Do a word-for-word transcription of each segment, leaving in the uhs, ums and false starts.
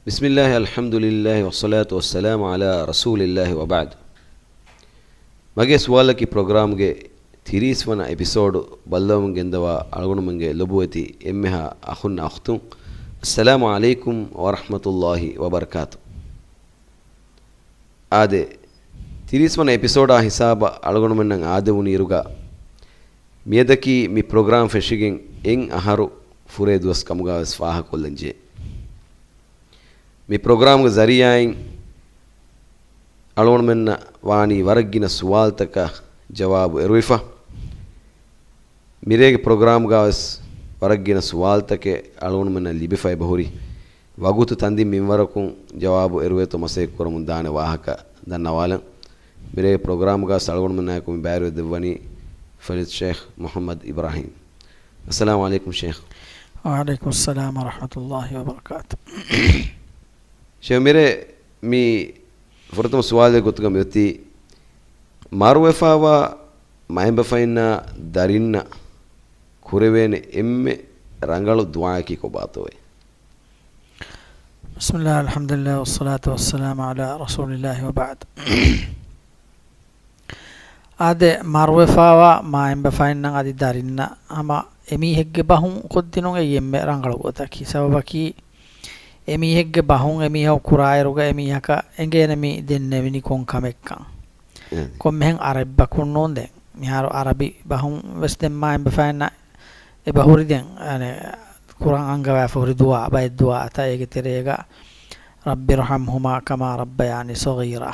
بسم الله، الحمد لله، والصلاة والسلام على رسول الله، وبعد. މަގޭ ސުވާލަކީ ޕްރޮގްރާމްގެ ތިރީސް ވަނަ އެޕިސޯޑު ބައްލަވަމުން ގެންދަވާ އަޅުގަނޑުމެންގެ ލޮބުވެތި އެންމެހާ އަޚުންނާ އުޚްތުން، އައްސަލާމު ޢަލައިކުމް ވަރަޙްމަތުﷲި ވަބަރަކާތު. އާދެ، ތިރީސް ވަނަ އެޕިސޯޑާ ހިސާބަށް އަޅުގަނޑުމެންނަށް އާދެވުނު އިރުގަ، މިއަދަކީ މި ޕްރޮގްރާމް ފެށިގެން އެއް އަހަރު ފުރޭ ދުވަސް ކަމުގަވެސް ފާހަގަކޮށްލަންޖެހޭ. މި ޕްރޮގްރާމްގެ ޒަރީޢާއިން އަޅުގަނޑުމެންނަށް ވާނީ ވަރަށް ގިނަ ސުވާލުތަކަށް ޖަވާބު އެރުވިފަ. މިރޭގެ ޕްރޮގްރާމްގަވެސް ވަރަށް ގިނަ ސުވާލުތަކެއް އަޅުގަނޑުމެންނަށް ލިބިފަ އެބަހުރި. ވަގުތު ތަންދިން މިންވަރަކުން ޖަވާބު އެރުވޭތޯ މަސައްކަތް ކުރަމުން ދާނެ ވާހަކަ ދަންނަވާލަން. މިރޭގެ ޕްރޮގްރާމްގަވެސް އަޅުގަނޑުމެންނާއެކު މި ބައިވެރިވެ ދެއްވަނީ ފަޟީލަތު ޝޭޚް މުޙައްމަދު އިބްރާހީމް. އައްސަލާމު ޢަލައިކުމް ޝޭޚް. ވަޢަލައިކުމުއްސަލާމް ވަރަޙްމަތުﷲި ވަބަރަކާތު. ޝޭޚް މިރޭ މި ފުރަތަމަ ސުވާލެއް ގޮތުގަ މިއޮތީ، މަރުވެފާވާ މައިންބަފައިންނާ ދަރިންނަށް ކުރެވޭނެ އެންމެ ރަނގަޅު ދުޢާއަކީ ކޮބާތޯއޭ؟ بسم الله، الحمد لله، والصلاة والسلام على رسول الله، وبعد. އާދެ، މަރުވެފާވާ މައިންބަފައިންނަށް އަދި ދަރިންނަށް ހަމަ އެމީހެއްގެ ބަހުން ކޮށްދިނުން އެއީ އެންމެ ރަނގަޅު ގޮތަކީ. ސަބަބަކީ، އެމީހެއްގެ ބަހުން އެމީހަކު ކުރާއިރުގަ އެމީހަކަށް އެނގޭނެ މި ދެންނެވިނީ ކޮން ކަމެއްކަން. އެ. ކޮންމެހެން އަރަބި ބަހަކުން ނޫން ދެން. މިހާރު އަރަބި ބަހުން ވެސް ދެން މައިންބަފައިންނަށް އެބަހުރި ދެން، އަނެ، ކުރަން އަންގަވާފަ ހުރި ދުޢާ، ބައެއް ދުޢާތައް އޭގެ ތެރޭގަ، رب ارحمهما كما ربياني صغيرا.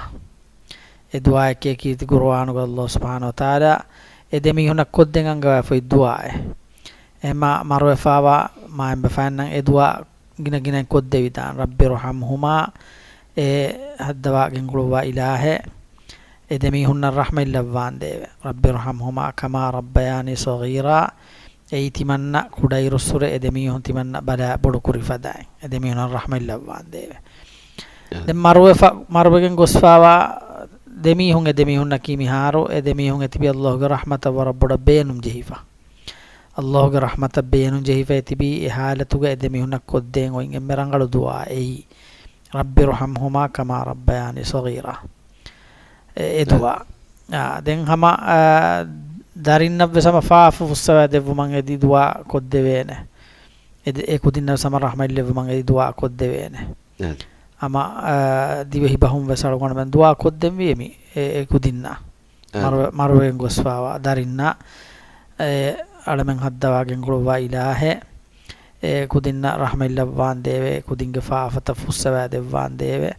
އެ ދުޢާއެކޭ ކީރިތި ޤުރުއާނުގަ ﷲ ސުބްޙާނަހޫ ވަތަޢާލާ އެ ދެމީހުންނަށް ކޮށްދޭން އަންގަވާފައި ދުޢާއެއް. އެމަ މަރުވެފާވާ މައިންބަފައިންނަށް އެ ދުޢާ ގިނަ ގިނައިން ކޮށްދެވިދާނެ. رب ارحمهما، އެ ހައްދަވާ ގެންގުޅުއްވާ އިލާހޭ، އެ ދެމީހުންނަށް ރަޙްމަތް ލައްވާނދޭވެ. رب ارحمهما كما ربياني صغيرا. އެއީ ތިމަންނަ ކުޑައިރުއްސުރެ އެ ދެމީހުން ތިމަންނަ ބަލާ ބޮޑު ކުރި ފަދައިން. އެ ދެމީހުންނަށް ރަޙްމަތް ލައްވާނދޭވެ. އެ. ދެން މަރުވެފަ، މަރުވެގެން ގޮސްފާވާ ދެމީހުން، އެ ދެމީހުންނަކީ މިހާރު، އެ ދެމީހުން އެތިބި ﷲގެ ރަޙްމަތަށް ވަރަށް ބޮޑަށް ބޭނުން ޖެހިފަ. ﷲގެ ރަޙްމަތަށް ބޭނުން ޖެހިފަ އެތިބީ، އެ ޙާލަތުގަ އެ ދެމީހުންނަށް ކޮށްދޭން އޮތް އެންމެ ރަނގަޅު ދުޢާ އެއީ، رب ارحمهما كما ربياني صغيرا. އެ، އެ ދުޢާ. އާ، ދެން ހަމަ، އާ، ދަރިންނަށްވެސް ހަމަ ފާފަ ފުއްސަވާ ދެއްވުމަށް އެދި ދުޢާ ކޮށްދެވޭނެ. އެ ދެ-، އެ ކުދިންނަށް ހަމަ ރަޙްމަތް ލެއްވުމަށް އެދި ދުޢާ ކޮށްދެވޭނެ. އެ. ހަމަ، އާ، ދިވެހި ބަހުން ވެސް އަޅުގަނޑުމެން ދުޢާ ކޮށްދެންވީ އެމި، އެ، އެ ކުދިންނަށް. އާ. މަރު-، މަރުވެގެން ގޮސްފާވާ ދަރިންނަށް، އެ، އަޅަމެން ހައްދަވާ ގެންގުޅުއްވާ އިލާހޭ، އެ ކުދިންނަށް ރަޙްމަތް ލައްވާނދޭވެ، އެ ކުދިންގެ ފާފަތައް ފުއްސަވާ ދެއްވާނދޭވެ.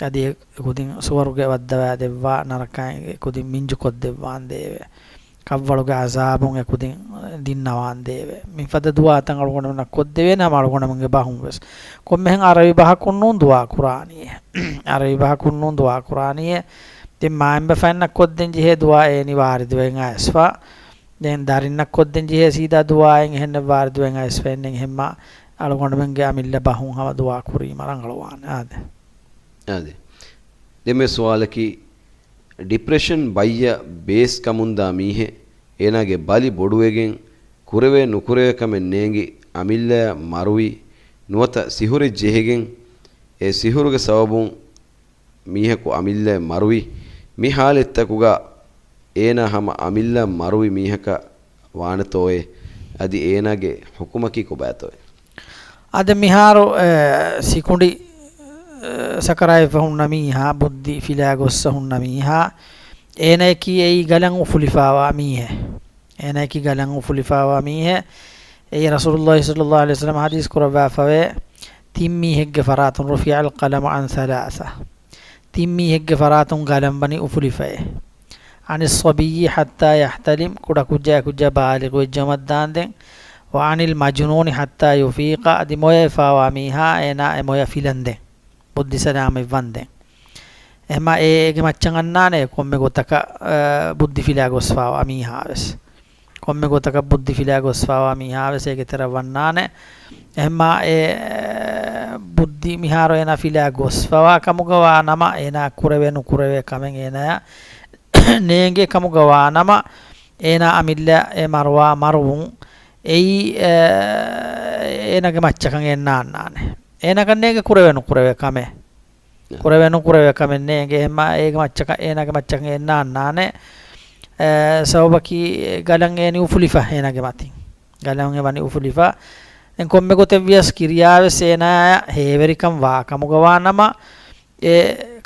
އަދި އެ ކުދިން ސުވަރުގެ ވައްދަވާ ދެއްވާ، ނަރަކައިން އެ ކުދިން މިންޖު ކޮށްދެއްވާނދޭވެ. ކަށްވަޅުގެ ޢަޒާބުން އެ ކުދިން ދިންނަވާނދޭވެ. މިފަދަ ދުޢާތައް އަޅުގަނޑުމެންނަށް ކޮށްދެވޭނެ ހަމަ އަޅުގަނޑުމެންގެ ބަހުން ވެސް. ކޮންމެހެން އަރަބި ބަހަކުން ނޫން ދުޢާ ކުރާނީއޭ. އަރަބި ބަހަކުން ނޫން ދުޢާ ކުރާނީއޭ. ދެން މާތްބަފައިންނަށް ކޮށްދޭން ޖެހޭ ދުޢާ އޭނި ވާރިދުވެގެން އައިސްފަ. ދެން ދަރިންނަށް ކޮށްދޭން ޖެހޭ ސީދާ ދުޢާއެއް އެހެންނެއް ވާރިދުވެގެން އައިސްފަ އެންނެ އެހެންމާ އަޅުގަނޑުމެންގެ އަމިއްލަ ބަހުން ހަމަ ދުޢާ ކުރީމަ ރަނގަޅުވާނެ. އާދެ. އާދެ. ދެން މި ސުވާލަކީ، ޑިޕްރެޝަން ބައްޔަށް ބޭސް ކަމުންދާ މީހެއް، އޭނާގެ ބަލި ބޮޑުވެގެން، ކުރެވޭ ނުކުރެވޭ ކަމެއް ނޭނގި، އަމިއްލަޔަށް މަރުވި، ނުވަތަ ސިހުރެއް ޖެހިގެން، އެ ސިހުރުގެ ސަބަބުން މީހަކު އަމިއްލަޔަށް މަރުވި، މި ހާލަތްތަކުގަ އޭނާ ހަމަ އަމިއްލަ މަރުވި މީހަކަށް ވާނެތޯއޭ؟ އަދި އޭނާގެ ޙުކުމަކީ ކޮބާތޯއޭ؟ އާދެ، މިހާރު، އެ، ސިކުނޑި، އެ، ސަކަރާތްވެފަ ހުންނަ މީހާ، ބުއްދި ފިލާ ގޮއްސަ ހުންނަ މީހާ، އޭނަޔަކީ އެއީ ގަލަން އުފުލިފާވާ މީހެއް. އޭނަޔަކީ ގަލަން އުފުލިފާވާ މީހެއް. އެއީ ރަސޫލުﷲ ޞައްލަﷲު ޢަލައިހި ވަސައްލަމަ ޙަދީޘް ކުރައްވާފަވޭ، ތިން މީހެއްގެ ފަރާތުން، رفع القلم عن ثلاثة. ތިން މީހެއްގެ ފަރާތުން ގަލަން ވަނީ އުފުލިފައޭ. عن الصبي حتى يحتلم، ކުޑަކުއްޖާއަކު ބާލިޣުވެއްޖައުމަށްދާންދެން. وعن المجنون حتى يفيق، އަދި މޮޔަވެފާވާ މީހާ އޭނާ އެ މޮޔަ ފިލަންދެން. ބުއްދި ސަލާމަތްވަންދެން. އެހެންމާ އޭގެ މައްޗަށް އަންނާނެ ކޮންމެ ގޮތަކަށް، އަ، ބުއްދި ފިލާ ގޮސްފާވާ މީހާވެސް. ކޮންމެ ގޮތަކަށް ބުއްދި ފިލާ ގޮސްފާވާ މީހާވެސް އޭގެ ތެރަށް ވަންނާނެ. އެހެންމާ އެ، އެ، ބުއްދި މިހާރު އޭނާ ފިލާ ގޮސްފަވާ ކަމުގަވާ ނަމަ، އޭނާ ކުރެވޭ ނުކުރެވޭ ކަމެއް އޭނާޔަށް ނޭނގޭ ކަމުގަވާ ނަމަ، އޭނާ އަމިއްލަ އެ މަރުވާ މަރުވުން އެއީ، އެ، އޭނާގެ މައްޗަކަށް އެންނާންނާނެ. އޭނަކަށް ނޭނގެ ކުރެވޭ ނުކުރެވޭ ކަމެއް. ކުރެވޭ ނުކުރެވޭ ކަމެއް ނޭނގެ. އެހެންމަ އޭގެ މައްޗަކަށް، އޭނާގެ މައްޗަކަށް އެއް ނާންނާނެ. އެ، ސަބަބަކީ ގަލަން އޭނި އުފުލިފަ އޭނާގެ މަތިން. ގަލަން އެ ވަނީ އުފުލިފަ. ދެން ކޮންމެ ގޮތެއް ވިޔަސް ކިރިޔާވެސް އޭނާއަށް ހޭވެރިކަން ވާ ކަމުގަ ވާ ނަމަ، އެ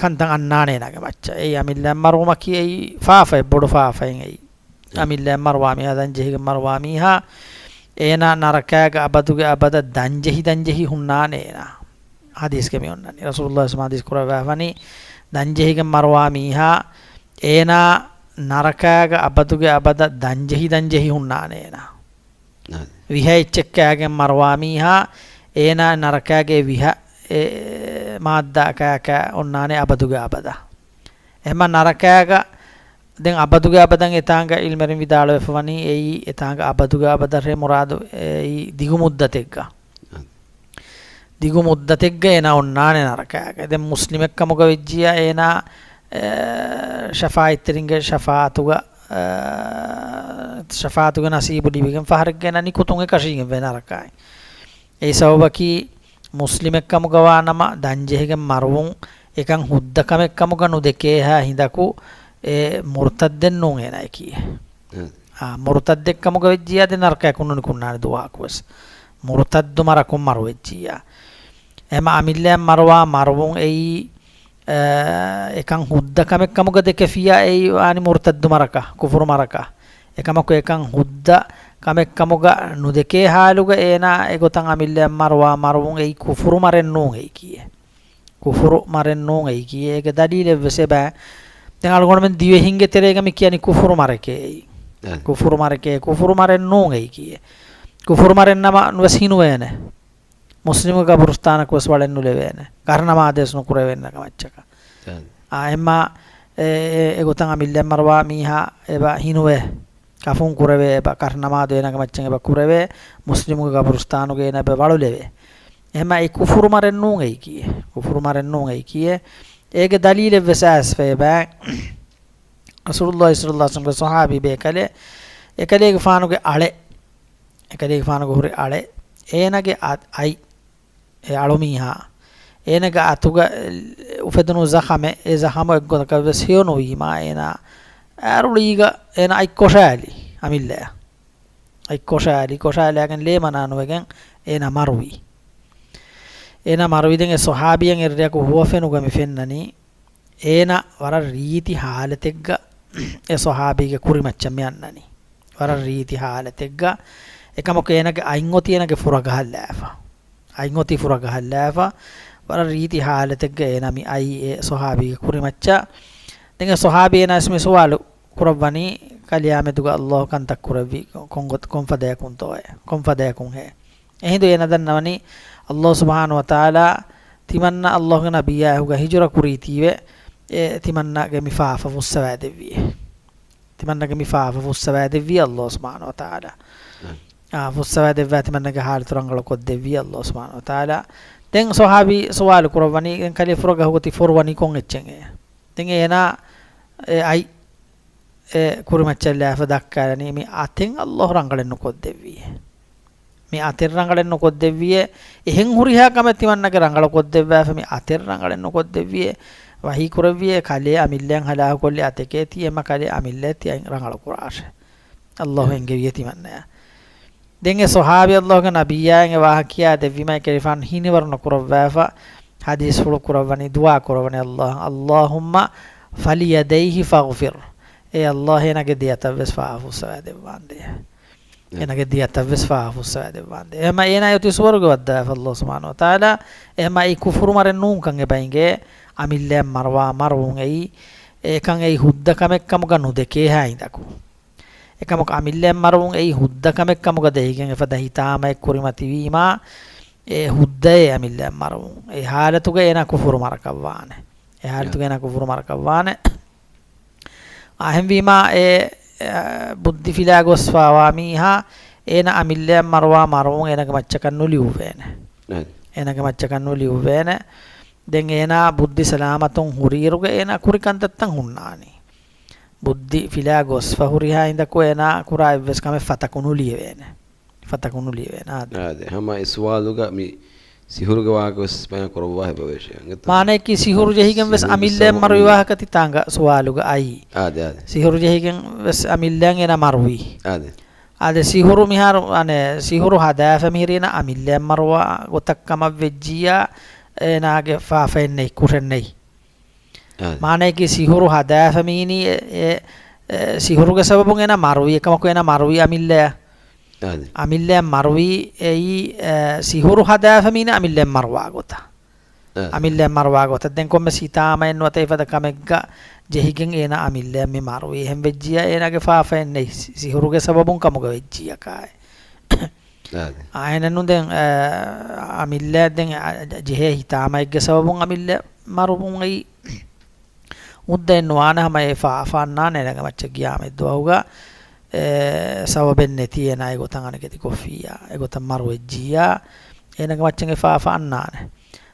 ކަންތައް އަންނާނެ އޭނާގެ މައްޗަށް. އެއީ އަމިއްލައަށް މަރުވުމަކީ އެއީ ފާފައެއް، ބޮޑު ފާފައެއް އެއީ. އަމިއްލައަށް މަރުވާ މީހާ، ދަންޖެހިގެން މަރުވާ މީހާ، އޭނާ ނަރަކާގަ އަބަދުގެ އަބަދަށް ދަންޖެހި ދަންޖެހި ހުންނާނެ އޭނާ. ޙަދީޘްގަ މި އޮންނަނީ. ރަސޫލުﷲ ޙަދީޘް ކުރައްވާފަނީ، ދަންޖެހިގެން މަރުވާ މީހާ، އޭނާ ނަރަކާގަ އަބަދުގެ އަބަދަށް ދަންޖެހި ދަންޖެހި ހުންނާނެ އޭނާ. ވިހަ އެއްޗެއް ކާގެން މަރުވާ މީހާ، އޭނާ ނަރަކާގެ ވިހަ އެ މާއްދާ ކާ ކާ އޮންނާނެ އަބަދުގެ އަބަދަށް. އެހެންމަ ނަރަކާގަ ދެން އަބަދުގެ އަބަދަށް އެތާނގަ ޢިލްމުވެރިން ވިދާޅުވެފަ ވަނީ އެއީ އެތާނގަ އަބަދުގެ އަބަދަށޭ މުރާދު އެއީ ދިގު މުއްދަތެއްގަ. ދިގު މުއްދަތެއްގަ އޭނާ އޮންނާނެ ނަރަކާގަ. ދެން މުސްލިމެއްކަމުގަ ވެއްޖިޔާ އޭނާ، އެ، ޝަފާޢަތްތެރިންގެ ޝަފާޢަތުގަ، އެ، ޝަފާޢަތުގެ ނަސީބު ލިބިގެން ފަހަރެއްގަ އޭނާ ނިކުތުން އެކަށީގެން ވޭ ނަރަކާއިން. އެއީ ސަބަބަކީ މުސްލިމެއްކަމުގަ ވާ ނަމަ ދަންޖެހިގެން މަރުވުން އެކަން ހުއްދަ ކަމެއްކަމުގަ ނުދެކޭހާ ހިނދަކު އެ މުރުތައްދެއް ނޫން އޭނާއަކީ. އާ، މުރުތައްދެއްކަމުގަ ވެއްޖިޔާ ދެން ނަރަކައަކުން ނުނިކުންނާނެ ދުވަހަކުވެސް. މުރުތައްދު މަރަކުން މަރުވެއްޖިއްޔާ. އެހެންމަ އަމިއްލައަށް މަރުވާ މަރުވުން އެއީ، އެ، އެކަން ހުއްދަ ކަމެއްކަމުގަ ދެކެފިޔާ އެއީ ވާނީ މުރުތައްދު މަރަކަށް، ކުފުރު މަރަކަށް. އެކަމަކު އެކަން ހުއްދަ ކަމެއްކަމުގަ ނުދެކޭ ހާލުގަ އޭނާ އެގޮތަށް އަމިއްލައަށް މަރުވާ މަރުވުން އެއީ ކުފުރު މަރެއް ނޫން އެއީކީއެއް. ކުފުރު މަރެއް ނޫން އެއީކީއެއް. އޭގެ ދަލީލެއްވެސް އެބަ. ދެން އަޅުގަނޑުމެން ދިވެހިންގެ ތެރޭގަ މި ކިޔަނީ ކުފުރު މަރެކޭ އެއީ. އެ. ކުފުރު މަރެކޭ، ކުފުރު މަރެއް ނޫން އެއީކީއެއް. ކުފުރު މަރެއް ނަމަ ނުވެސް ހިނުވޭނެ. މުސްލިމު ގަބުރުސްތާނަކުވެސް ވަޅެއް ނުލެވޭނެ. ކަށު ނަމާދުވެސް ނުކުރެވޭނެ ނަގަ މައްޗަކަށް. އާ، އެއްމާ، އެ، އެ، އެގޮތަށް އަމިއްލައަށް މަރުވާ މީހާ އެބަ ހިނުވޭ. ކަފުން ކުރެވޭ އެބަ. ކަށު ނަމާދު އޭނާގެ މައްޗަށް އެބަ ކުރެވޭ. މުސްލިމުގެ ގަބުރުސްތާނުގަ އޭނާ އެބަ ވަޅުލެވޭ. އެހެންމާ އެ ކުފުރު މަރެއް ނޫން އެއީކީއެއް. ކުފުރު މަރެއް ނޫން އެއީކީއެއް. އޭގެ ދަލީލެއްވެސް އައިސްފަ އެބަ. ރަސޫލުﷲ ޞައްލަﷲ ޢަލައިހި ވަސައްލަމްގެ ޞަޙާބީ ބޭކަލެއް، އެކަލޭގެފާނުގެ އަޅެއް، އެކަލޭގެފާނުގެ ހުރި އަޅެއް، އޭނާގެ އަ-، އަތް، އެ އަޅުމީހާ، އޭނާގެ އަތުގަ އުފެދުނު ޒަޚަމެއް، އެ ޒަޚަމު އެއްގޮތަކަށްވެސް ހެޔޮނުވީމާ، އޭނާ އަރުޅީގަ އޭނާ އަތް ކޮށާލި އަމިއްލައަށް. އަތް ކޮށާލި، ކޮށާލާގެން ލޭ މަނާނުވެގެން އޭނާ މަރުވި. އޭނާ މަރުވި ދެން އެ ޞަޙާބީއަށް އެއްރެއަކު ހުވަފެނުގަ މި ފެންނަނީ، އޭނާ ވަރަށް ރީތި ޙާލަތެއްގަ އެ ޞަޙާބީގެ ކުރިމައްޗަށް މި އަންނަނީ. ވަރަށް ރީތި ޙާލަތެއްގަ، އެކަމަކު އޭނާގެ އަތް އޮތީ އޭނާގެ ފުރަގަހަށްލާފަ. އަތް އޮތީ ފުރަގަހަށްލާފަ. ވަރަށް ރީތި ޙާލަތެއްގަ އޭނާ މި އައީ އެ ޞަޙާބީގެ ކުރިމައްޗަށް. ދެން އެ ޞަޙާބީ އޭނާ މި ސުވާލު ކުރައްވަނީ، ކަލެއާމެދުގަ ﷲ ކަންތައް ކުރެއްވީ ކޮން ގޮތް-، ކޮން ފަދަޔަކުންތޯއޭ؟ ކޮން ފަދަޔަކުންހޭ؟ އެހިނދު އޭނަ ދަންނަވަނީ، ﷲ ސުބްޙާނަހޫ ވަތަޢާލާ ތިމަންނަ ﷲގެ ނަބިއްޔާ އެކުގަ ހިޖުރަ ކުރީތީވެ، އެ ތިމަންނަގެ މި ފާފަ ފުއްސަވައިދެއްވިއޭ. ތިމަންނަގެ މި ފާފަ ފުއްސަވައިދެއްވީ ﷲ ސުބްޙާނަހޫ ވަތަޢާލާ. އާ، ފުއްސަވައިދެއްވާ ތިމަންނަގެ ޙާލަތު ރަނގަޅު ކޮށްދެއްވީ ﷲ ސުބްޙާނަހޫ ވަތަޢާލާ. ދެން ޞަޙާބީ ސުވާލު ކުރައްވަނީ، ދެން ކަލޭ ފުރަގަހުގަ ތި ފޮރުވަނީ ކޮން އެއްޗެއް އޭ؟ ދެން އޭނާ އެ އަތް އެ ކުރިމައްޗަށް ލާފަ ދައްކާލަނީ މި އަތެއް ﷲ ރަނގަޅެއް ނުކޮށްދެއްވިއޭ. މި އަތެއް ރަނގަޅެއް ނުކޮށްދެއްވިއޭ. އެހެން ހުރިހާ ކަމެއް ތިމަންނަގެ ރަނގަޅު ކޮށްދެއްވާފަ މި އަތެއް ރަނގަޅެއް ނުކޮށްދެއްވިއޭ. ވަޙީ ކުރެއްވިއޭ ކަލޭ އަމިއްލައަށް ހަލާކުކޮށްލި އަތެކޭ ތީ އެމަ ކަލޭ އަމިއްލައަށް ތި އަތް ރަނގަޅު ކުރާށޭ. ﷲ އެންގެވިއޭ ތިމަންނަޔަށް. ދެން އެ ޞަޙާބީ ﷲގެ ނަބިއްޔާއަށް އެ ވާހަކަ ކިޔާ ދެއްވީމާ އެކަލޭގެފާނު ހިނިވަރު ނުކުރައްވާފަ ޙަދީޘްފުޅު ކުރައްވަނީ، ދުޢާ ކުރައްވަނީ ﷲ، اللهم فليديه فاغفر. އޭ ﷲ އޭނާގެ ދެއަތަށްވެސް ފާފަ ފުއްސަވާދެއްވާނދޭ. އެން. އޭނާގެ ދެއަތަށްވެސް ފާފަ ފުއްސަވާދެއްވާނދޭ. އެހެންމަ އޭނާ އޮތީ ސުވަރުގެ ވައްދާފަ ﷲ ސުބްޙާނަހޫ ވަތަޢާލާ. އެހެންމަ އެއީ ކުފުރު މަރެއް ނޫންކަން އެބަ އިނގޭ. އަމިއްލައަށް މަރުވާ މަރުވުން އެއީ، އެކަން އެއީ ހުއްދަ ކަމެއް ކަމުގަ ނުދެކޭހާ ހިނދަކު. އެކަމަކު އަމިއްލައަށް މަރުވުން އެއީ ހުއްދަ ކަމެއް ކަމުގަ ދެކިގެން އެފަދަ ހިތާމައެއް ކުރިމަތިވީމާ، އެ ހުއްދައޭ އަމިއްލައަށް މަރުވުން. އެ ޙާލަތުގަ އޭނާ ކުފުރު މަރަކަށްވާނެ. އެ ޙާލަތުގަ އޭނާ ކުފުރު މަރަކަށްވާނެ. އެހެންވީމާ އެ، އެ، ބުއްދި ފިލާ ގޮސްފާވާ މީހާ އޭނާ އަމިއްލައަށް މަރުވާ މަރުވުން އޭނާގެ މައްޗަކަށް ނުލިޔުއްވޭނެ. އެ. އޭނާގެ މައްޗަކަށް ނުލިޔުއްވޭނެ. ދެން އޭނާ ބުއްދި ސަލާމަތުން ހުރިއިރުގަ އޭނާ ކުރި ކަންތައްތައް ހުންނާނީ. ބުއްދި ފިލާ ގޮސްފަ ހުރިހާ ހިނދަކު އޭނާ ކުރާ އެއްވެސް ކަމެއް ފަތަކު ނުލިޔެވޭނެ. ފަތަކު ނުލިޔެވޭނެ. އާދެ. އާދެ، ހަމަ އެ ސުވާލުގަ މި ސިހުރުގެ ވާހަކަ ވެސް ބަޔާން ކުރައްވާ ހިބަ ވެށޭ. އަނގަތަ؟ މާނައަކީ ސިހުރު ޖެހިގެން ވެސް ސިހުރު އަމިއްލައަށް ސަބަބުން މަރުވި ވާހަކަ ތި ތާނގަ ސުވާލުގަ އައީ. އާދެ، އާދެ. ސިހުރު ޖެހިގެން ވެސް އަމިއްލައަށް އޭނާ މަރުވީ. އާދެ. އާދެ، ސިހުރު މިހާރު، އަނެ، ސިހުރު ހަދާފަ މިހިރީ އޭނާ އަމިއްލައަށް މަރުވާ ގޮތަށް ކަމަށް ވެއްޖިއްޔާ، އޭނާގެ ފާފައެއް ނެތް، ކުށެއް ނެތް. އާދެ. މާނައަކީ ސިހުރު ހަދާފަ މީނީ އެ، އެ، އެ، ސިހުރުގެ ސަބަބުން އޭނާ މަރުވީ، އެކަމަކު އޭނާ މަރުވީ އަމިއްލައަށް. އާދެ. އަމިއްލައަށް މަރުވީ އެއީ، އެ، ސިހުރު ހަދާފަ މީނީ އަމިއްލައަށް މަރުވާ ގޮތަށް. އާދެ. އަމިއްލައަށް މަރުވާ ގޮތަށް. ދެން ކޮންމެސް ހިތާމައެއް ނުވަތަ އެފަދަ ކަމެއްގަ ޖެހިގެން އޭނާ އަމިއްލައަށް މި މަރުވީ. އެހެން ވެއްޖިއްޔާ އޭނާގެ ފާފައެއް ނެތް، ސި-، ސިހުރުގެ ސަބަބުން ކަމުގަ ވެއްޖިއްޔާ ކާއެއް. އާދެ. އާއެނެއްނު ދެން، އަ، އަމިއްލައަށް ދެން، އަ، ޖެހޭ ހިތާމައެއްގެ ސަބަބުން އަމިއްލަ މަރުވުން އެއީ. ހުއްދައެއް ނުވާނެ، ހަމަ އެ ފާފަ އަންނާނެ އޭނާގެ މައްޗަށް ގިޔާމަތް ދުވަހުގަ، އެ، ސަބަބެއް ނެތި އޭނާ އެގޮތަށް އަނެކެތި ކޮށްފިއްޔާ، އެގޮތަށް މަރުވެއްޖިއްޔާ، އޭނާގެ މައްޗަށް އެ ފާފަ އަންނާނެ.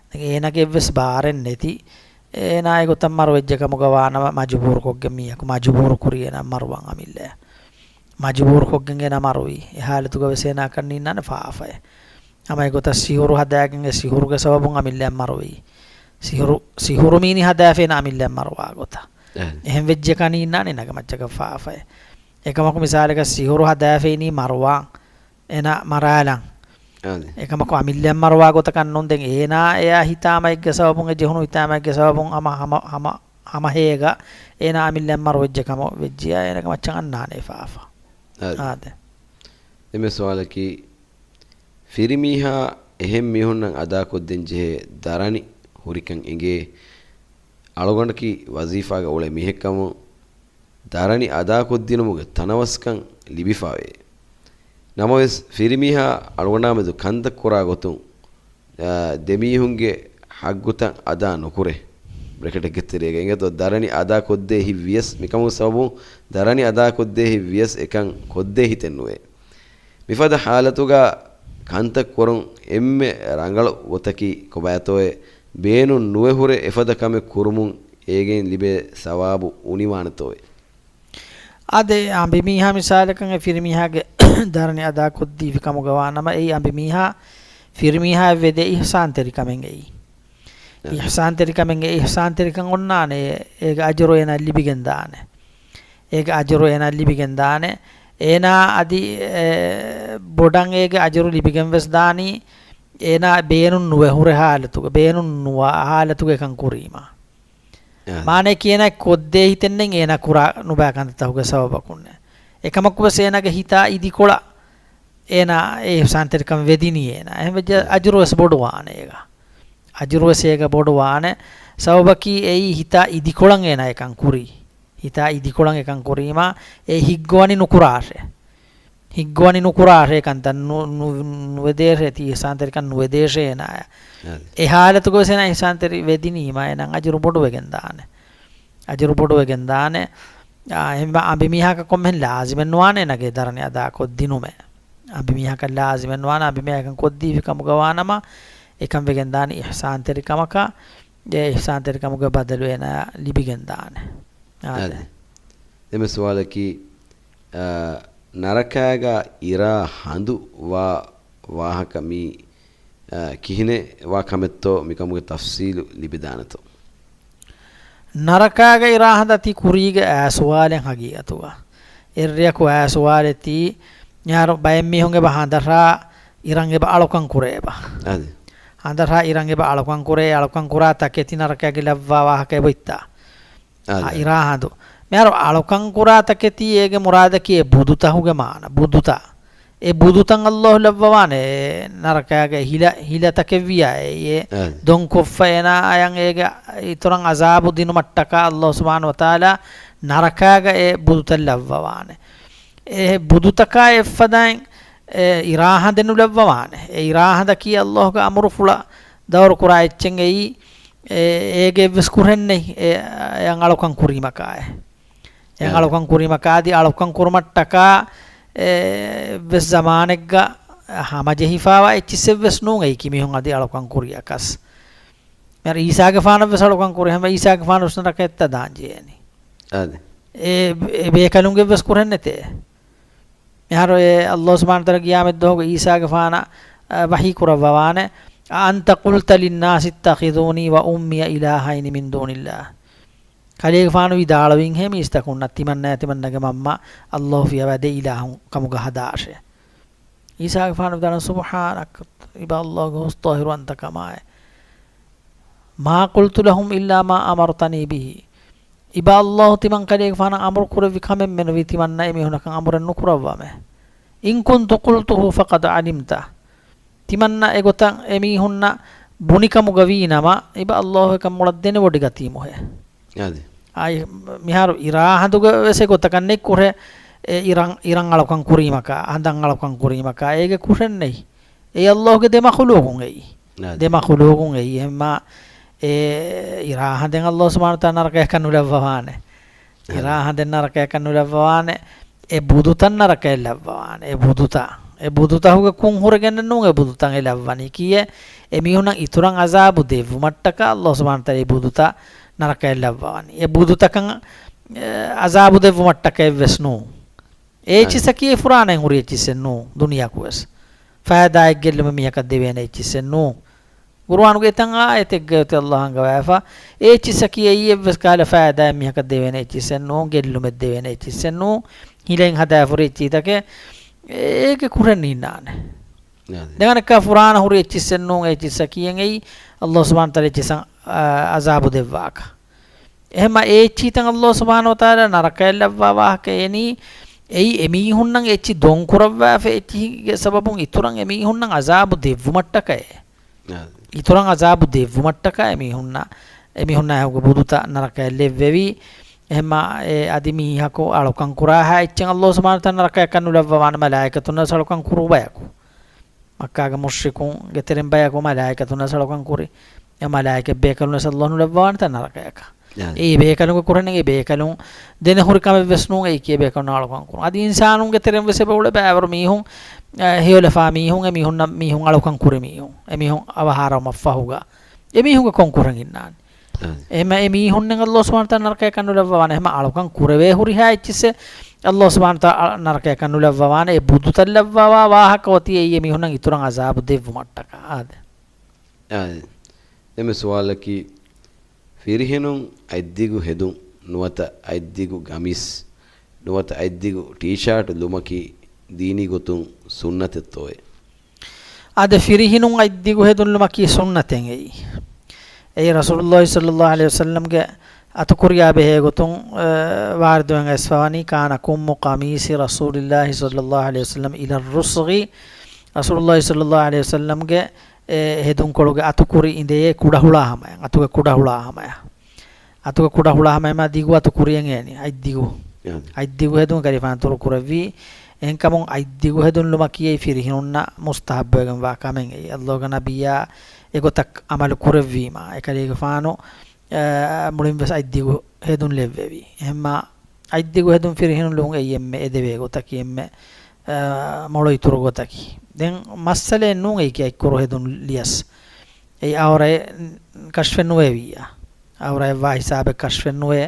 ދެން އޭނާގެ އެއްވެސް ބާރެއް ނެތި، އޭނާ އެގޮތަށް މަރުވެއްޖެ ކަމުގަ ވާނަމަ، މަޖުބޫރުކޮށްގެން މީހަކު މަޖުބޫރު ކުރީ އޭނާ މަރުވަން އަމިއްލައަށް. މަޖުބޫރުކޮށްގެން އޭނާ މަރުވީ. އެ ހާލަތުގަ ވެސް އޭނާއަކަށް ނީންނާނެ ފާފައެއް. ހަމަ އެގޮތަށް ސިހުރު ހަދާގެން އެ ސިހުރުގެ ސަބަބުން އަމިއްލައަށް މަރުވީ. ސިހުރު، ސިހުރު މީނީ ހަދާފަ އޭނާ އަމިއްލައަށް މަރުވާ ގޮތަށް. އެހެން. އެހެން ވެއްޖެކަން ނީންނާނެ އޭނާގެ މައްޗަކަށް ފާފައެއް. އެކަމަކު މިސާލަކަށް ސިހުރު ހަދާފައިނީ މަރުވާން. އޭނާ މަރާލަން. އާދެ. އެކަމަކު އަމިއްލައަށް މަރުވާ ގޮތަކަށް ނޫން. ދެން އޭނާ އެއާ ހިތާމައެއްގެ ސަބަބުން، އެ ޖެހުނު ހިތާމައެއްގެ ސަބަބުން ހަމަ، ހަމަ، ހަމަ، ހަމަ ހޭގަ އޭނާ އަމިއްލައަށް މަރުވެއްޖެ ކަމަށް ވެއްޖިއްޔާ އޭނާގެ މައްޗަށް އަންނާނެ ފާފަ. އާދެ. އާދެ. ދެންމެ ސުވާލަކީ، ފިރިމީހާ އެހެން މީހުންނަށް އަދާކޮށްދޭން ޖެހޭ ދަރަނި ހުރިކަން އެނގޭ އަޅުގަނޑަކީ ވަޒީފާގަ އުޅޭ މީހެއްކަމުން، ދަރަނި އަދާކޮށްދިނުމުގެ ތަނަވަސްކަން ލިބިފަވޭ. ނަމަވެސް، ފިރިމީހާ އަޅުގަނޑާމެދު ކަންތައް ކުރާ ގޮތުން، އާ، ދެމީހުންގެ ހައްގުތައް އަދާ ނުކުރޭ. ބްރެކެޓެއްގެ ތެރޭގަ އިނގޭތޯ، ދަރަނި އަދާކޮށްދޭ ހިތް ވިޔަސް، މިކަމުގެ ސަބަބުން ދަރަނި އަދާކޮށްދޭ ހިތް ވިޔަސް އެކަން ކޮށްދޭ ހިތެއް ނުވޭ. މިފަދަ ހާލަތުގަ ކަންތައް ކުރުން އެންމެ ރަނގަޅު ގޮތަކީ ކޮބާތޯއޭ؟ ބޭނުން ނުވެ ހުރެ އެފަދަ ކަމެއް ކުރުމުން އޭގެން ލިބޭ ސަވާބު އުނިވާނެތޯއޭ؟ އާދެ، އަނބިމީހާ މިސާލަކަށް އެ ފިރިމީހާގެ ދަރަނި އަދާކޮށްދީފި ކަމުގަ ވާނަމަ، އެއީ އަނބިމީހާ ފިރިމީހާއަށް ވެދޭ އިޙްސާންތެރިކަމެއް އެއީ. އިޙްސާންތެރިކަމެއް އެ އިޙްސާންތެރިކަން އޮންނާނެ، އޭގެ އަޖުރު އޭނާ ލިބިގެން ދާނެ. އޭގެ އަޖުރު އޭނާ ލިބިގެން ދާނެ. އޭނާ އަދި، އެ، ބޮޑަށް އޭގެ އަޖުރު ލިބިގެން ވެސް ދާނީ، އޭނާ ބޭނުން ނުވެ ހުރެ ހާލަތުގަ، ބޭނުން ނުވާ ހާލަތުގަ އެކަން ކުރީމަ. އާ. މާނައަކީ އޭނާ ކޮށްދޭ ހިތެއްނެތް އޭނާ ކުރާ ނުބައި ކަންތައްތަކުގެ ސަބަބަކުންނެ. އެކަމަކުވެސް އޭނާގެ ހިތާ އިދިކޮޅަށް އޭނާ އެ އިޙްސާންތެރިކަން ވެދިނީ އޭނާ. އެހެންވެއްޖެ އާ. އަޖުރުވެސް ބޮޑުވާނެ އޭގަ. އަޖުރުވެސް އޭގަ ބޮޑުވާނެ. ސަބަބަކީ އެއީ ހިތާ އިދިކޮޅަށް އޭނާ އެކަން ކުރީ. ހިތާ އިދިކޮޅަށް އެކަން ކުރީމާ އެ ހިތްގަވަނި ނުކުރާށޭ. ހިތްގަވަނި ނުކުރާށޭ ކަންތައް ނު-، ނު-، ނުވެދޭށޭ ތީ އިޙްސާންތެރިކަން ނުވެދޭށޭ އޭނާއަށް. އާ. އެ ހާލަތުގަވެސް އޭނާ އިޙްސާންތެރި ވެދިނީމާ އޭނާ އަޖުރު ބޮޑުވެގެން ދާނެ. އަޖުރު ބޮޑުވެގެން ދާނެ. އާ، އެހެންވީމާ އަނބިމީހަކަށް ކޮންމެހެން ލާޒިމެއް ނުވާނެ އޭނާގެ ދަރަނި އަދާކޮށްދިނުމެއް. އަނބިމީހަކަށް ލާޒިމެއް ނުވާނެ، އަނބިމީހާ އެކަން ކޮށްދީފި ކަމުގަ ވާނަމަ، އެކަން ވެގެން ދާނީ އިޙްސާންތެރިކަމަކަށް. އެ އިޙްސާންތެރިކަމުގެ ބަދަލު އޭނާ ލިބިގެން ދާނެ. އާދެ. އާދެ. ދެންމެ ސުވާލަކީ، އާ، ނަރަކާގަ އިރާ ހަނދު ވާ ވާހަކަ މީ، އާ، ކިހިނެއް ވާ ކަމެއްތޯ މިކަމުގެ ތަފްސީލު ލިބިދާނެތޯ؟ ނަރަކާގަ އިރާ ހަނދަށް ތި ކުރީގެ އާ ސުވާލެއް ހަގީގަތުގަ. އެއްރެއަކު އާ ސުވާލެއް ތީ، މިހާރު ބައެއް މީހުން އެބަ ހަނދަށާ އިރަށް އެބަ އަޅުކަން ކުރޭ އެބަ. އާދެ. ހަނދަށާ އިރަށް އެބަ އަޅުކަން ކުރޭ، އަޅުކަން ކުރާ ތަކެތި ނަރަކައިގެ ލައްވާ ވާހަކަ އެބައޮތްތާ؟ އާދެ. އާ، އިރާ ހަނދު. މިހާރު އަޅުކަން ކުރާ ތަކެތީ އޭގެ މުރާދަކީ އެ ބުދުތަހުގެ މާނަ، ބުދުތައް. އެ ބުދުތައް އައްލާހު ލައްވަވާނެ، އެ ނަރަކާގެ ހިލަ، ހިލަތަކެއްވިޔާ އެ، އެ އާދެ. ދޮންކޮށްފަ އޭނާއަށް އޭގެ އިތުރަށް އަޒާބު ދިނުމަށްޓަކާ އައްލާހު ސުބްޙާނަހު ވަތަޢާލާ ނަރަކާގަ އެ ބުދުތައް ލައްވަވާނެ. އެ ބުދުތަކާ އެއްފަދައިން އެ އިރާ ހަނދެއް ނުލައްވަވާނެ. އެ އިރާ ހަނދަކީ އައްލާހުގެ އަމުރުފުޅަށް ދައުރު ކުރާ އެއްޗެއް އެއީ، އެ، އޭގެ އެއްވެސް ކުރެއް ނެތް، އެ، އެ އަޅުކަން ކުރީމަކާއި. އެ އާ. އަޅުކަން ކުރީމަކާ އަދި އަޅުކަން ކުރުމަށްޓަކާ، އެ، އެއްވެސް ޒަމާނެއްގަ ހަމަޖެހިފާވާ އެއްޗިއްސެއްވެސް ނޫން އެއީ ކިމީހުން އަދި އަޅުކަން ކުރިޔަކަސް. މިހާރު އީސާގެފާނަށްވެސް އަޅުކަން ކުރި ހަމަ އީސާގެފާނުވެސް ނަރަކައަށްތަ ދާން ޖެހޭނީ. އާދެ. އެ، އެ ބޭކަލުންގެއްވެސް ކުރެއް ނެތޭ. މިހާރު އެ އައްލާހު ސުބްޙާނަހު ވަތަޢާލާ ޤިޔާމަތް ދުވަހުގަ އީސާގެފާނަށް، އަ، ވަޙީ ކުރައްވަވާނެ. أأنت قلت للناس اتخذوني وأمي إلهين من دون الله. ކަލޭގެފާނު ވިދާޅުވިން ހޭ މީސްތަކުންނަށް، ތިމަންނާ ތިމަންނަގެ މަންމަ ﷲ ފިޔަވާ ދެ އިލާހުން ކަމުގަ ހަދާށޭ. ޢީސާގެފާނު ވިދާޅުވި، سبحانك، އިބަ ﷲ ގެ ހުސް ޠާހިރުވަންތަކަމާއެ. ما قلت لهم إلا ما أمرتني به. އިބަ ﷲ ތިމަން ކަލޭގެފާނަށް އަމުރު ކުރެއްވި ކަމެއްމެ ނުވީ ތިމަންނަ އެމީހުންނަކަށް އަމުރެއް ނުކުރައްވާމެ. إن كنت قلته فقد علمته. ތިމަންނަ އެގޮތަށް އެމީހުންނަށް ބުނިކަމުގަ ވީނަމަ، އިބަ ﷲ އެކަން މޮޅަށް ދެނެވޮޑިގަތީމުހޭ. އާދެ. އާއި، މިހާރު އިރާ ހަނދުގަ ވެސް އެގޮތަކަށް ނެތްކުރޭ، އެ އިރަށް، އިރަށް އަޅުކަން ކުރީމަކާ، ހަނދަށް އަޅުކަން ކުރީމަކާ، އޭގެ ކުށެއް ނެތް. އެ ﷲ ގެ ދެ މަޚުލޫގުން އެއީ. އާދެ. ދެ މަޚުލޫގުން އެއީ. އެހެންމާ އެ އިރާ ހަނދެއް ﷲ ސުބްޙާނަހޫ ވަތަޢާލާ ނަރަކަޔަކަށް ނުލައްވަވާނެ. އިރާ އާދެ. ހަނދެއް ނަރަކަޔަކަށް ނުލައްވަވާނެ. އެ ބުދުތައް ނަރަކަޔަށް ލައްވަވާނެ. އެ ބުދުތައް، އެ ބުދުތަކުގެ ކުން ހުރެގެން ނޫން އެ ބުދުތައް އެ ލައްވަނީ. ކިއެއް؟ އެމީހުންނަށް އިތުރަށް ޢަޒާބު ދެއްވުމަށްޓަކާ ﷲ ސުބްޙާނަހޫ ވަތަޢާލާ އެ ބުދުތައް ނަރަކަޔަށް ލައްވަވަނީ. އެ ބުދުތަކަށް، އެ، ޢަޒާބު ދެއްވުމަށްޓަކައެއް ވެސް ނޫން. އޭ އަދި. އެއްޗިއްސަކީ އެ ފުރާނައިން ހުރި އެއްޗިއްސެއް ނޫން، ދުނިޔެއަކު ވެސް. ފައިދާއެއް ގެއްލުމެއް މީހަކަށް ދެވޭނެ އެއްޗިއްސެއް ނޫން. ޤުރުއާނުގެ އެތައް އާޔަތެއްގައި އޮތީ ﷲ އަންގަވާފަ، އޭ އެއްޗިއްސަކީ އެއީ އެއްވެސް ކަހަލަ ފައިދާއެއް މީހަކަށް ދެވޭނެ އެއްޗިއްސެއް ނޫން، ގެއްލުމެއް ދެވޭނެ އެއްޗިއްސެއް ނޫން، ހިލައިން ހަދާފަ ހުރި އެއްޗިތަކެއް އޭގެ ކުށެއް ނިންނާނެ. އާދެ. ދެން އަނެއްކާ ފުރާނަ ހުރި އެއްޗިއްސެއް ނޫން، އެ އެއްޗިއްސަކީ އެއީ ﷲ ސުބްޙާނަހޫ ވަތަޢާލާ އެއްޗިއްސަށް، އާ، ޢަޒާބު ދެއްވާކަށް. އެހެންމާ އެ އެއްޗިތައް ﷲ ސުބްޙާނަހޫ ވަތަޢާލާ ނަރަކަޔަށް ލައްވާ ވާހަކަ އެނީ، އެއީ އެމީހުންނަށް އެއްޗިހި ދޮންކުރައްވާފަ އެއްޗިހިގެ ސަބަބުން އިތުރަށް އެމީހުންނަށް ޢަޒާބު ދެއްވުމަށްޓަކައޭ. އާ. އިތުރަށް ޢަޒާބު ދެއްވުމަށްޓަކާ އެމީހުންނަށް، އެމީހުންނާ އެހުގެ ބުދުތައް ނަރަކަޔަށް ލެއްވެވީ. އެހެންމާ އެ އަދި މީހަކު އަޅުކަން ކުރާހާ އެއްޗެއް ﷲ ސުބްޙާނަހޫ ވަތަޢާލާ ނަރަކަޔަކަށް ނުލައްވަވާނެ، މަލާއިކަތުންނަށް ވެސް އަޅުކަން ކުރު ބަޔަކު. މައްކާގެ މުޝްރިކުންގެ ތެރެއިން ބަޔަކު މަލާއިކަތުންނަށް ވެސް އަޅުކަން ކުރި. އެ މަލާއިކަތް ބޭކަލުންނަށް ވެސް ﷲ ނުލައްވަވާނެތާ ނަރަކަޔަކަށް. އާދެ. އެއީ ބޭކަލުންގެ ކުށެއް ނޫން، އެއީ ބޭކަލުން ދެނެހުރި ކަމެއް ވެސް ނޫން، އެއީ ކިޔޭ ބޭކަލުން އަޅުކަން ކުރުން. އަދި އިންސާނުންގެ ތެރެއިން ވެސް އެބައުޅޭ ބައިވަރު މީހުން، އަ، ހެޔޮލަފާ މީހުން، އެމީހުންނަށް މީހުން އަޅުކަން ކުރި މީހުން، އެމީހުން އަވަހާރަވުމަށް ފަހުގަ އެމީހުންގެ ކޮން ކުށެއް އިންނާނީ؟ އާދެ. އެހެންމަ އެމީހުންނެއް ﷲ ސުބްޙާނަހޫ ވަތަޢާލާ ނަރަކަޔަކަށް ނުލައްވަވާނެ. އެހެންމަ އަޅުކަން ކުރެވޭ ހުރިހާ އެއްޗިއްސެއް ﷲ ސުބްޙާނަހޫ ވަތަޢާލާ ނަރަކަޔަކަށް ނުލައްވަވާނެ. އެ ބުދުތައް ލައްވަވާ ވާހަކަ އޮތީ އެއީ އެމީހުންނަށް އިތުރަށް ޢަޒާބު ދެއްވުމަށްޓަކާ. އާދެ. އާދެ. ދެންމެ ސުވާލަކީ، ފިރިހެނުން އަތްދިގު ހެދުން ނުވަތަ އަތްދިގު ގަމީސް ނުވަތަ އަތްދިގު ޓީޝާޓު ލުމަކީ ދީނީ ގޮތުން ސުންނަތެއްތޯއޭ؟ އާދެ، ފިރިހެނުން އަތްދިގު ހެދުން ލުމަކީ ސުންނަތެއް އެއީ. އެއީ ރަސޫލުﷲ ޞައްލަﷲ ޢަލައިހި ވަސައްލަމްގެ އަތުކުރިޔާ ބެހޭ ގޮތުން، އަ، ވާރިދުވެގެން އައިސްފަވަނީ، كان كم قميص رسول الله صلى الله عليه وسلم إلى الرسغ. ރަސޫލުﷲ ޞައްލަﷲ ޢަލައިހި ވަސައްލަމްގެ އެ ހެދުންކޮޅުގެ އަތުކުރި އިނދެޔޭ ކުޑަހުޅާ ހަމަޔަށް، އަތުގެ ކުޑަހުޅާ ހަމަޔަށް. އަތުގެ ކުޑަހުޅާ ހަމަޔަށް މާ ދިގު އަތުކުރިއެއް އޭނި، އަތްދިގު. އަތްދިގު ހެދުން ކަލޭގެފާނު އަތުކުރު ކުރެއްވީ. އެހެންކަމުން އަތްދިގު ހެދުން ލުމަކީ އެއީ ފިރިހެނުންނަށް މުސްތަޙައްބުވެގެންވާ ކަމެއް އެއީ. ﷲގެ ނަބިއްޔާ އެގޮތަށް ޢަމަލު ކުރެއްވީމާ، އެކަލޭގެފާނު، އަ، މުޅިން ވެސް އަތްދިގު ހެދުން ލެއްވެވީ. އެހެންމާ އަތްދިގު ހެދުން ފިރިހެނުން ލުމުން އެއީ އެންމެ އެދެވޭ ގޮތަކީ، އެންމެ، އަ، މޮޅު އިތުރު ގޮތަކީ. ދެން މައްސަލައެއް ނޫން އެއީ އަތްކުރު ހެދުން ލިޔަސް. އެއީ ޢައުރަތް ކަޝްފެއް ނުވެވިއްޔާ. ޢައުރަތްވާ ހިސާބެއް ކަޝްފެއް ނުވޭ.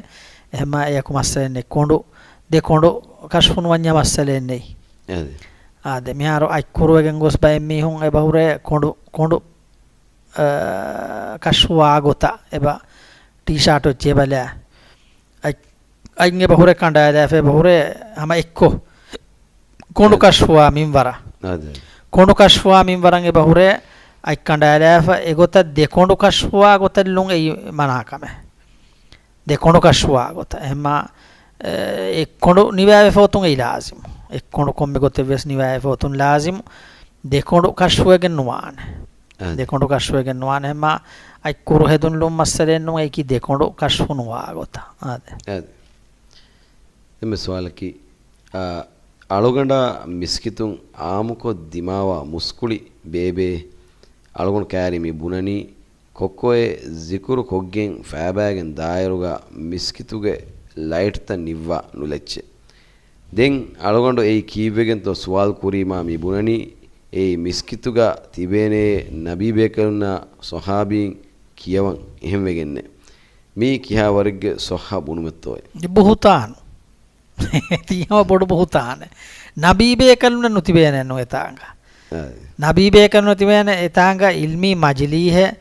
އެހެންމާ އެޔަކު މައްސަލައެއް ނެތް. ކޮނޑު، ދެ ކޮނޑު ކަޝްފު ނުވަންޏާ މައްސަލައެއް ނެތް. އާދެ. އާދެ، މިހާރު އަތްކުރުވެގެން ގޮސް ބައެއް މީހުން އެބަ ހުރޭ ކޮނޑު، ކޮނޑު، އަ، ކަޝްފުވާ ގޮތަށް އެބަ ޓީޝާޓު އެއްޗެއް ބަލާ. އަތް، އަތް އެބަ ހުރޭ ކަނޑާލާފަ އެބަ ހުރޭ ހަމަ އެއްކޮށް. ކޮނޑު އެ. ކަޝްފުވާ މިންވަރަށް. އާދެ. ކޮނޑު ކަޝްފުވާ މިންވަރަށް އެބަ ހުރޭ އަތް ކަނޑާލާފަ އެގޮތަށް ދެ ކޮނޑު ކަޝްފުވާ ގޮތަށް ލުން އެއީ މަނާ ކަމެއް. ދެ ކޮނޑު ކަޝްފުވާ ގޮތަށް. އެހެންމާ، އެ، އެއް ކޮނޑު ނިވާވެފަ އޮތުން އެއީ ލާޒިމު. އެއް ކޮނޑު ކޮންމެ ގޮތެއް ވެސް ނިވާވެފަ އޮތުން ލާޒިމު. ދެ ކޮނޑު ކަޝްފުވެގެން ނުވާނެ. އާދެ. ދެ ކޮނޑު ކަޝްފުވެގެން ނުވާނެ. އެހެންމާ އަތްކުރު ހެދުން ލުން މައްސަލައެއް ނޫން އެއީކީ ދެ ކޮނޑު ކަޝްފު ނުވާ ގޮތަށް. އާދެ. އާދެ. ދެންމެ ސުވާލަކީ، އަ، އަޅުގަނޑާ މިސްކިތުން އާއްމުކޮށް ދިމާވާ މުސްކުޅި ބޭބެ އަޅުގަނޑު ކައިރި މި ބުނަނީ ކޮއްކޮއޭ ޒިކުރު ކޮށްގެން ފައިބައިގެން ދާއިރުގަ މިސްކިތުގެ ލައިޓްތައް ނިއްވާ ނުލައްޗޭ. ދެން އަޅުގަނޑު އެއީ ކީއްވެގެންތޯ ސުވާލު ކުރީމާ މި ބުނަނީ އެއީ މިސްކިތުގަ ތިބޭނޭ ނަބީ ބޭކަލުންނާ ޞަޙާބީން ކިޔަވަން އެހެންވެގެންނޭ. މީ ކިހާ ވަރެއްގެ ޞައްޙަ ބުނުމެއްތޯއޭ؟ ބުހުތާނު. ތީ ހަމަ ބޮޑު ބުހުތާނެއް. ނަބީ ބޭކަލުންނެއް ނުތިބޭނެއްނު އެތާނގަ. ނަބީ ބޭކަލުން ތިބޭނެ އެތާނގަ އިލްމީ މަޖިލީހެއް،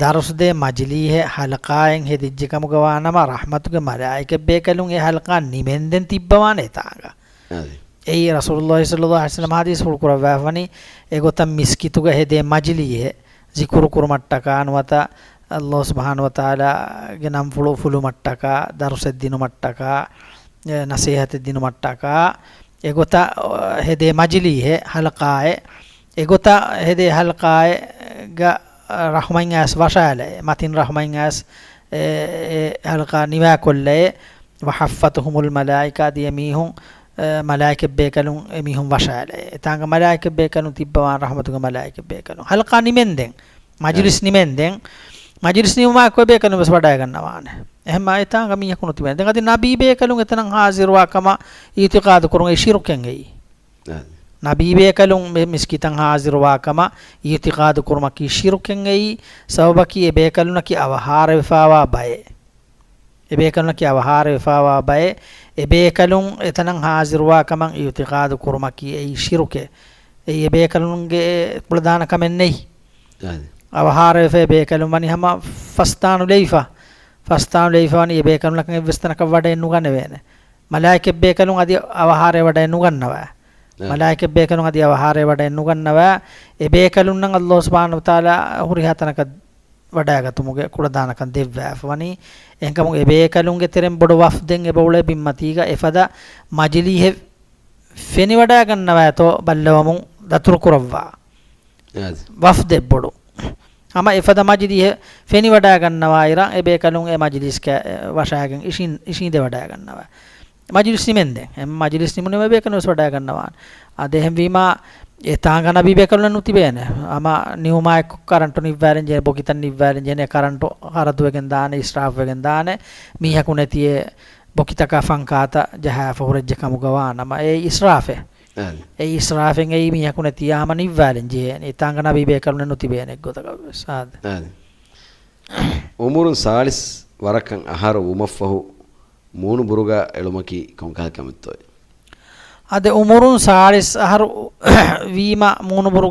ދަރުސްދޭ މަޖިލީހެއް ހަލަޤާއެއް ހެދިއްޖެ ކަމުގަ ވާނަމަ، ރަޙްމަތުގެ މަލާއިކަތް ބޭކަލުން އެ ހަލަޤާ ނިމެންދެން ތިއްބަވާނެ އެތާނގަ. އާދެ. އެއީ ރަސޫލުﷲ ޞައްލަﷲ ޢަލައިހި ވަސައްލަމަ ޙަދީޘްފުޅު ކުރައްވާފަވަނީ، އެގޮތަށް މިސްކިތުގަ ހެދޭ މަޖިލީހެއް، ޒިކުރު ކުރުމަށްޓަކާ ނުވަތަ ﷲ ސުބްޙާނަހޫ ވަތަޢާލާގެ ނަންފުޅު ފުލުމަށްޓަކާ، ދަރުސެއް ދިނުމަށްޓަކާ، އެ، ނަޞޭޙަތެއް ދިނުމަށްޓަކާ، އެގޮތަށް ހެދޭ މަޖިލީހެއް، ޙަލަޤާއެއް، އެގޮތަށް ހެދޭ ޙަލަޤާއެއްގަ ރަޙްމަތް އައިސް ވަށާލައޭ، މަތިން ރަޙްމަތް އައިސް އެ، އެ ޙަލަޤާ ނިވާކޮށްލައޭ، وحفتهم الملائكة، އަދި އެމީހުން، އެ، މަލާއިކަތް ބޭކަލުން އެމީހުން ވަށާލައޭ. އެތާނގަ މަލާއިކަތް ބޭކަލުން ތިއްބަވާން ރަޙްމަތުގެ މަލާއިކަތް ބޭކަލުން. ޙަލަޤާ ނިމެންދެން، މަޖިލިސް އެ. ނިމެންދެން، މަޖިލިސް ނިމުމާއެކު އެ ބޭކަލުން ވެސް ވަޑައިގަންނަވާނެ. އެހެންމާ އެތާނގަ މީހަކު ނުތިބޭނެ. ދެން އަދި ނަބީ ބޭކަލުން އެތަނަށް ޙާޟިރުވާ ކަމަށް އިޢުތިޤާދު ކުރުން އެ ޝިރުކެއް އެއީ. އެ. ނަބީ ބޭކަލުން މި މިސްކިތަށް ޙާޟިރުވާ ކަމަށް އިޢުތިޤާދު ކުރުމަކީ ޝިރުކެއް އެއީ. ސަބަބަކީ އެ ބޭކަލުންނަކީ އަވަހާރަވެފާވާ ބައެއް. އެ ބޭކަލުންނަކީ އަވަހާރަވެފާވާ ބައެއް. އެ ބޭކަލުން އެތަނަށް ޙާޟިރުވާ ކަމަށް އިޢުތިޤާދު ކުރުމަކީ އެއީ ޝިރުކެއް. އެއީ އެ ބޭކަލުންގެ ކުޅަދާނަ ކަމެއް ނެތް. އާދެ. އަވަހާރަވެފަ އެ ބޭކަލުން ވަނީ ހަމަ ފަސްދާނުލައިފަ. ފަސްދާނުލައިފަ ވަނީ އެ ބޭކަލުންނަކަށް އެއްވެސް ތަނަކަށް ވަޑައެއް ނުގަނެވޭނެ. މަލާއިކަތް ބޭކަލުން އަދި އަވަހާރަވެ ވަޑައެއް ނުގަންނަވާ. އާ. މަލާއިކަތް ބޭކަލުން އަދި އަވަހާރަވެ ވަޑައެއް ނުގަންނަވާ. އެ ބޭކަލުންނަށް ﷲ ސުބްޙާނަހޫ ވަތަޢާލާ ހުރިހާ ތަނަކަށް ވަޑައިގަތުމުގެ ކުޅަދާނަކަން ދެއްވާފަ ވަނީ. އެހެންކަމުން އެ ބޭކަލުންގެ ތެރެއިން ބޮޑު ވަފްދެއް އެބައުޅޭ ބިންމަތީގަ އެފަދަ މަޖިލީހެއް ފެނިވަޑައިގަންނަވާތޯ ބައްލަވަމުން ދަތުރުކުރައްވާ. އާދެ. ވަފްދެއް ބޮޑު. ހަމަ އެފަދަ މަޖިލީހެއް ފެނިވަޑައިގަންނަވާއިރަށް އެ ބޭކަލުން އެ މަޖިލީސްގަ ވަށާގެން އިށީނދެވަޑައިގަންނަވާ. މަޖިލިސް ނިމެންދެން. އެ މަޖިލިސް ނިމުނުމަ ބޭކަލުން ވެސް ވަޑައިގަންނަވާނެ. އާދެ، އެހެންވީމާ، އެތާނގަ ނަބީ ބޭކަލުންނެއް ނުތިބޭނެ. ހަމަ ނިމުމާއެކު ކަރަންޓު ނިއްވާލެން ޖެހޭ، ބޮކިތައް ނިއްވާލެން ޖެހޭ، ކަރަންޓު ހަރަދުވެގެން ދާނެ، އިސްރާފްވެގެން ދާނެ. މީހަކު ނެތިއޭ ބޮކިތަކާ ފަންކާތައް ޖަހާފަ ހުރެއްޖެ ކަމުގަ ވާނަމަ، އެ އިސްރާފެއް. އާދެ. އެ އިސްރާފެއް އެއީ މީހަކު ނެތިއްޔާ ހަމަ ނިއްވާލެން ޖެހޭނެ. އެތާނގަ ނަބީ ބޭކަލުންނެއް ނުތިބޭނެ އެއްގޮތަކަށް ވެސް. އާދެ. އާދެ. އުމުރުން ސާޅީސް ވަރަކަށް އަހަރު ވުމަށްފަހު މޫނު ބުރުގަ އެޅުމަކީ ކޮންކަހަލަ ކަމެއްތޯއޭ؟ އަދި އުމުރުން ސާޅީސް އަހަރު ވީމަ މޫނު ބުރު